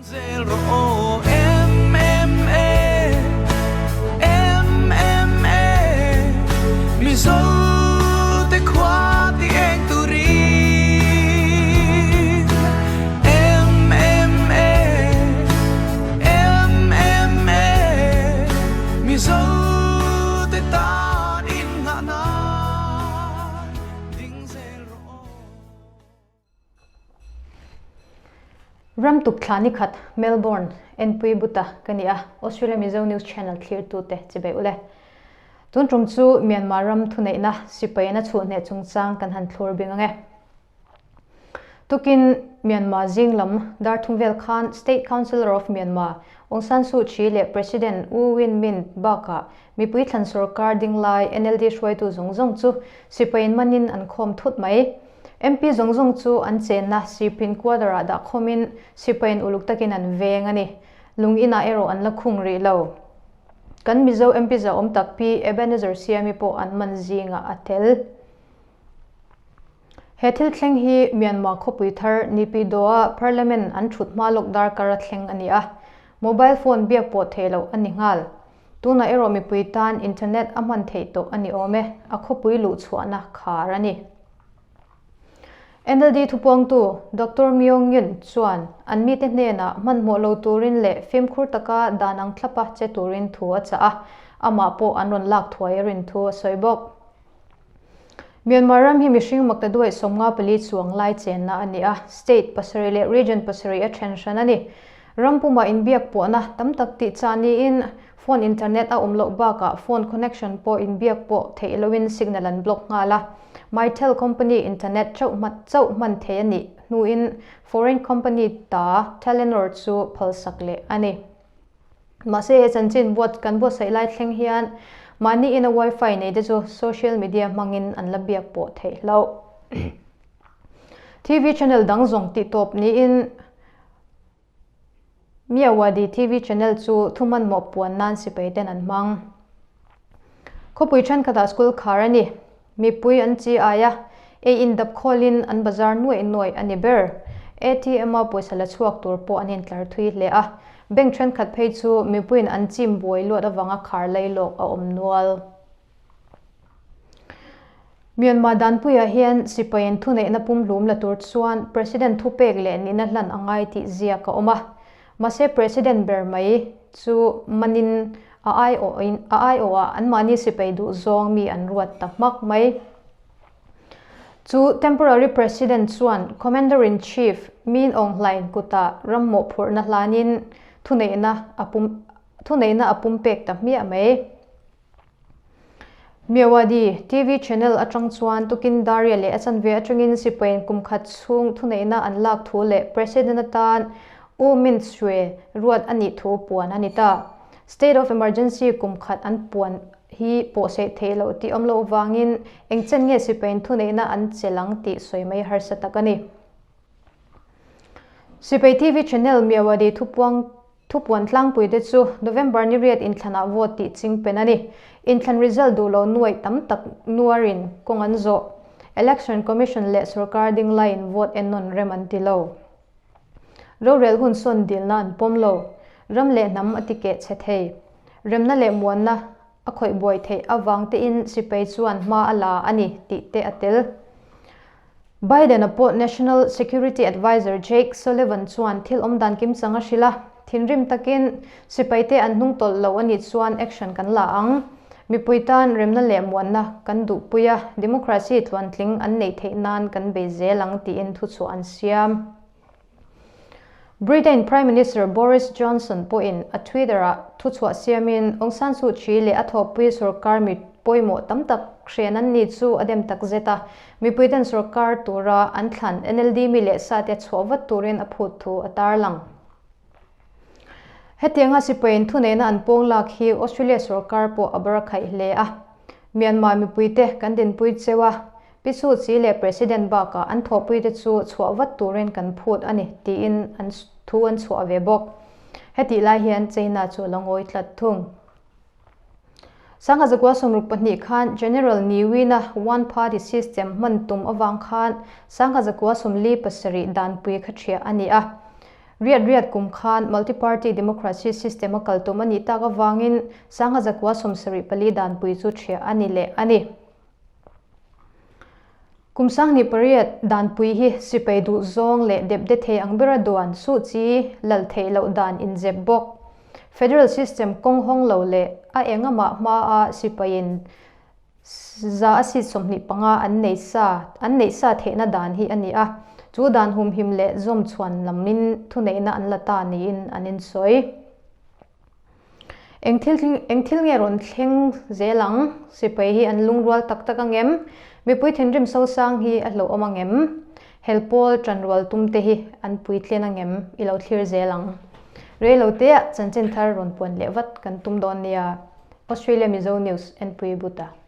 Zel rawh aw MMA MMA Mizo te khua ti eng turin MMA MMA Mizo te tan in ngah nan ding zel rawh aw. Ram tuk thla ni khat Melbourne enpui buta ka ni a, Australia Mizo News Channel thlirtute chibai ule. Tun tum chu Myanmar ram thuneihna sipai na chhuhhneh chungchang kan han thlur bing ange. Tukin Myanmar zing lam dar thum vel khan State Councillor of Myanmar Aung San Suu Kyi leh President U Win Myint bakah mipui thlan sorkar dinglai NLD hruaitu zawng zawng chu sipaiin manin an khawm thut mai. MP zawng zawng chu an chenna Sipin quarter-ah dah khawmin sipaiin uluk takin an veng a ni. Lung inah erawh an la khung rih lo. Kan Mizo MP zahawm tak Pi Ebenezer Siami pawh an man zingah a tel. He thil thleng hi Myanmar khawpui thar Naypyidaw-a Parliament an thut hma lawk darkar a thleng a ni a. Mobile phone biak pawh theih loh a ni nghal. Tunah erawh mipui tan internet a hman theih tawh a ni awm e, a khawpui luh chhuahna khar a ni. NLD thupuangtu Doctor Myung Yun chuan an mite hnenah hmanhmawh lo turin leh fimkhur taka dan ang thlapa che turin thu a chah a, amah pawh an rawn lak thuai a rin thu a sawi bawk. Myanmar ram hi mihring makta duaih 54 chuang lai chenna a ni a, state pasarih leh region pasarih a then hran a ni. Ram pumah inbiak pawhna tam tak tih chah niin phone internet a awm loh bakah phone connection pawh inbiak pawh theih loin signal an block nghal a. Mytel company internet chauh chauh hman thei a nih hnuin foreign company ta Telenor chu phalsak leh a ni. Mahse he chanchin buat kan buatsaih lai thleng hian mahni ina wifi nei te chu social media hmangin an la biak pawh theih hlauh. TV channel dang zawng tih tawp niin Myawaddy TV channel chu thuhmanhmawh puan nan sipai ten an hmang. Khawpui thenkhatah school khar a ni. Mipui an chi ai a, ei in dap khawlin an bazar nuaih nuaih a ni ber. ATM a pawisa la chhuak tur pawh an intlar thui hle a, bank thenkhat phei chu mipuiin an chim buai luat avanga khar lailawk a awm nual. Myanmar danpuiah hian sipaiin thuneihna pumhlum la tur chuan President thupek leh nihna hlan a ngai tih ziak a awm a. Mahse President ber mai chu manin a aiawhin a aiawhah anmahni sipai duh zawng mi an ruat ta hmak mai. Chu Temporary President chuan Commander-in-Chief Min Aung Hlaing kutah ram mawhphurhna hlanin thuneihna a pum thuneihna a pumpek ta hmiah mai. Myawaddy TV channel atang chuan tukin Daria leh a chanve atangin sipaiin kum khat chhung thuneihna an lak thu leh President atan U Myint Swe ruat a nih thu puan a ni ta. State of Emergency kum khat an puan hi pawhseh theih loh tih awm loh vangin eng chen nge sipaiin thuneihna an che lang tih sawi mai harsa tak a ni. Sipai TV channel Myawaddy thupuang Thupuan tlangpuite chu November ni riat inthlanah vote tih ching pen a ni. Inthlan result duh lo nuaih tam tak nuarin kawng an zawh. Election Commission leh sorkar ding laiin vote ennawn rem an ti lo. Rorel hun sawn dilna an pawm lo. Ram leh hnam a ti keh chhe thei. Remna leh muanna a khawih buai theih avang tein sipai chuan hma a la a ni tih te a tel. Biden-a pawh National Security Adviser Jake Sullivan chuan thil awm dan kimchang a hrilh a, thinrim takin sipaite an hnung tawlh lo a nih chuan action kan la ang. Mipui tan remna leh muanna kan duhpui a, democracy tluantling an neih theih nan kan bei zel ang tiin thuchhuah an siam. Britain Prime Minister Boris Johnson pawhin a Twitter-ah thuchhuah siamin Aung San Suu Kyi leh a thawhpui sorkar mi pawimawh tam tak hren an ni chu a dem tak zet a, mipuiten sorkar tura an thlan NLD mi leh sate chhuah vat turin a phut thu a tarlang. Hetianga sipaiin thuneihna an pawng lak hi Australia sorkar pawh a bar khaih hle a, Myanmar mipuite kan dinpui cheu a, Pi Suu Kyi leh President bakah an thawhpuite chu chhuah vat turin kan phut a ni, tiin an thu an chhuah ve bawk. Hetih lai hian China chu a la ngawi tlat thung. Sangha zakua 62 khan General Ne Win-a one party system hman tum avang khan Sangha zakua 47 danpui kha ṭhiah a ni a. Riat riat kum khan multi-party democracy system a kal tum a nih tak avangin Sangha zakua 74 danpui chu ṭhiah a ni leh a ni. Kum 28 danpui hi sipai duh zawng leh depde thei ang bera duan Suh Kyi lal theih loh dan inzep bawk. Federal system kawng hawng lo leh a engamah hmaa sipaiin za a seat 25 an nei sa an neih sa theihna dan hi a ni a, chu dan humhim leh zawm chhuan lamin thuneihna an la ta niin an insawi. Eng thil eng thil nge rawn thleng zel ang? Sipai hi an lungrual tak tak ang em? Mipui thinrim sosang hi a hlauhawm ang em? Helpawl tanrual tum te hi an puitlen ang em? I lo thlir zel ang. Reiloteah chanchin thar rawn puan leh vat kan tum dawn nia. Australia Mizo News, Npui Buta.